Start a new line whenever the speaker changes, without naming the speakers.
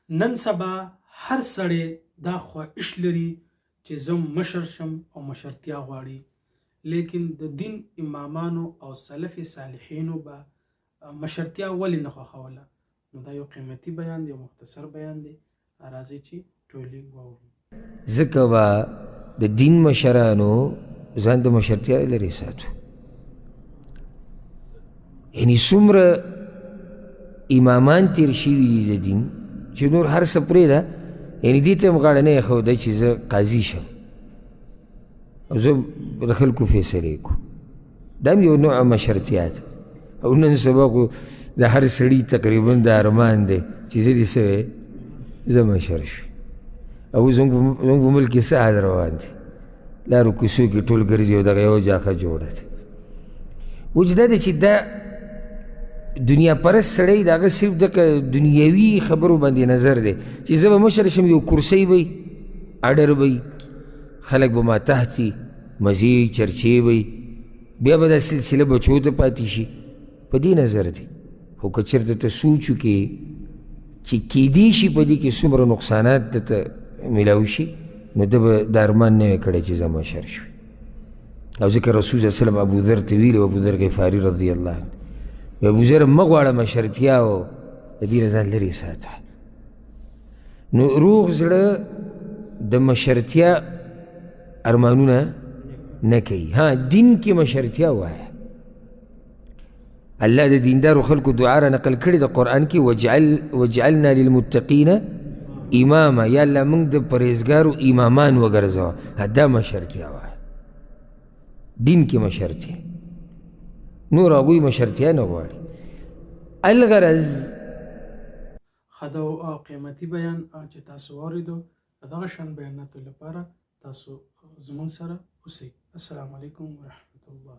نن سبا هر سړی دا خواهش لري چې زه مشر شم او مشرتیا غواړي، لیکن د دین امامانو او سلف صالحینو به مشرتیا ولې نه خوښوله؟ نو دا یو قیمتي بیان دی، یو مختصر بیان دی، راځئ چې ټول یې واورو.
ځکه به د دین مشرانو ځان د مشرتیا لرې ساتو. یعنی څومره امامان تیر شوي دي د دین چې نور هر څه پرېږده، یعنی دې ته هم غاړه نه ایښوده چې زه قاضي شم او زه د خلکو فیصلې کوم. دا هم یو نوع مشرتیا ده. او نن سبا خو د هر سړي تقریبا د ارمان دی چې زه دې څه وی، زه مشر شم. او زموږ په ملک کې څه حال روان دی، لارو کوڅو کې ټول ګرځي او دغه یوه جاخه جوړه ده. وجه دا ده چې دا دنیا پرست سړی د هغه صرف دغه دنیوي خبرو باندې نظر دی چې زه به مشر شم، یو کرسۍ به وي، اډر به وي، خلک به ما تحت وي، مزې چرچې به وي، بیا به دا سلسله بچو ته پاتې شي، په دې نظر دی. خو که چېرته ته سوچ وکړې چې کیدی شي په دې کې څومره نقصانات درته میلاو شي، نو ده به دا ارمان نه وی کړی چې زه مشر شوی. او ځکه رسول صلی الله علیه وسلم ابوذر ته ویلي، ابوذر غفاري رضی الله عنه، ابوذر مه غواړه مشرتیا او د دې نه ځان لرې ساته. نو روغ زړه د مشرتیا ارمانونه نه کوي. ها، دین کې مشرتیا وایه. الله د دیندارو خلکو دعا را نقل کړې د قرآن کې، وجعلنا للمتقین اماما، یا الله موږ د پرهېزګارو امامان وګرځوه. دا مشرتیا وایه، دین کې مشرتیا، نور هغوی مشرتیا نه غواړي. الغرض
ښه ده او قیمتي بیان چې تاسو واورېدو. د دغه شان بیاناتو لپاره تاسو زموږ سره اوسئ. السلام علیکم ورحمت الله.